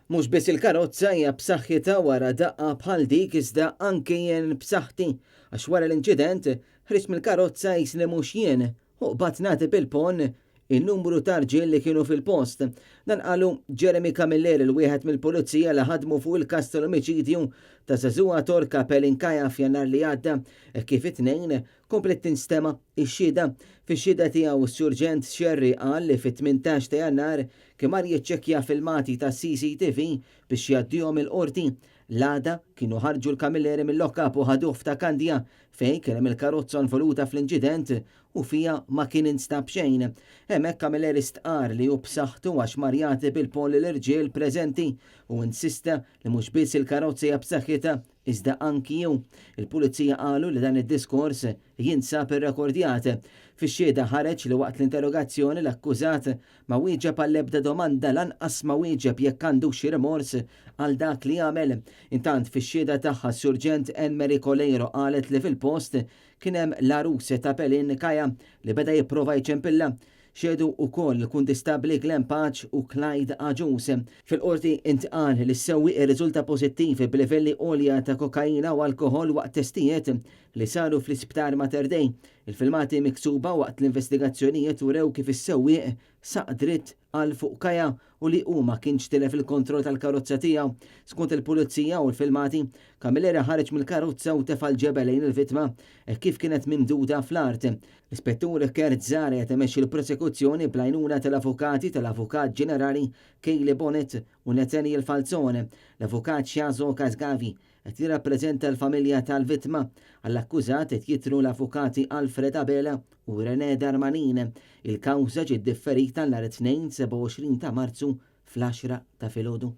Mhux biss il-karozza hija b'saħħitha wara daqqa bħal dik iżda anke jien b'saħħti għax wara l-inċident ħriġt mill-karozza qisni mhux jien u qbadt nagħti bil-ponn in-numru ta' rġiel li kienu fil-post. Dan qalu Jeremy Camilleri l-wieħed mill-pulizija li ħadmu fuq il-każ tal-omiċidju ta' żagħżugħa Torka Pelinkaya f'Jannar li għadda hekk kif it-Tnejn kompliet tinstema' x-xhieda. Fix-xhieda tiegħu s-Surġent Scerri qal li fit-18 ta' Jannar kien mar jiċċekkja filmati ta' CCTV biex jgħaddihom il-Qorti. L-għada kienu ħarġu l-Camilleri mil-lock-up u ħaduh f'Ta' Kandja fejn kien hemm il-karozza involuta fl-inċident u fiha ma kien instab xejn. Hemmhekk Camilleri stqarr li hu b'saħħtu għax mar jagħti bil-ponn lill-irġiel preżenti u insista li mhux biss il-karozza hija b'saħħitha iżda anki hu. Il-Pulizija qalu li dan id-diskors jinsab irrekordjat. Fix-xhieda ħareġ li waqt l-interrogazzjoni l-akkużat ma wieġeb għall-ebda domanda lanqas ma wieġeb jekk għandux xi rimors għal dak li għamel. Intant fix-xhieda tagħha s-Surġent Anne Marie Coleiro qalet li fil-post kien hemm l-għarus ta' Pelin Kaya li beda jipprova jċempilha. Xehdu wkoll il-Kuntistabbli Glenn Pace u Clyde Agius. Fil-Qorti intqal li s-sewwieq irriżulta pożittiv b'livelli għolja ta' kokaina u alkoħol waqt testijiet li saru fl-Isptar Mater Dei. Il-filmati miksuba waqt l-investigazzjonijiet urew kif is-sewwieq saq dritt għal fuq Kaya u li hu ma kienx tilef il-kontroll tal-karozza tiegħu. Skont il-Pulizija u l-filmati, Camilleri ħareġ mill-karozza u tefa' l-ġebel lejn il-vittma hekk kif kienet mimduda fl-art. L-Ispettur Kurt Zahra qed imexxi l-prosekuzzjoni bl-għajnuna tal-avukati tal-Avukat Ġenerali Kayleigh Bonett u Nathaniel Falzon. L-Avukat Shazo Kazgavi qed jirrappreżenta l-familja tal-vittma. Għall-akkużat qed jidhru l-avukati Alfred Abela u Rene Darmanin. Il-kawża ġiet differita nhar it-Tnejn 27 ta' Marzu fl-għaxra ta' filgħodu.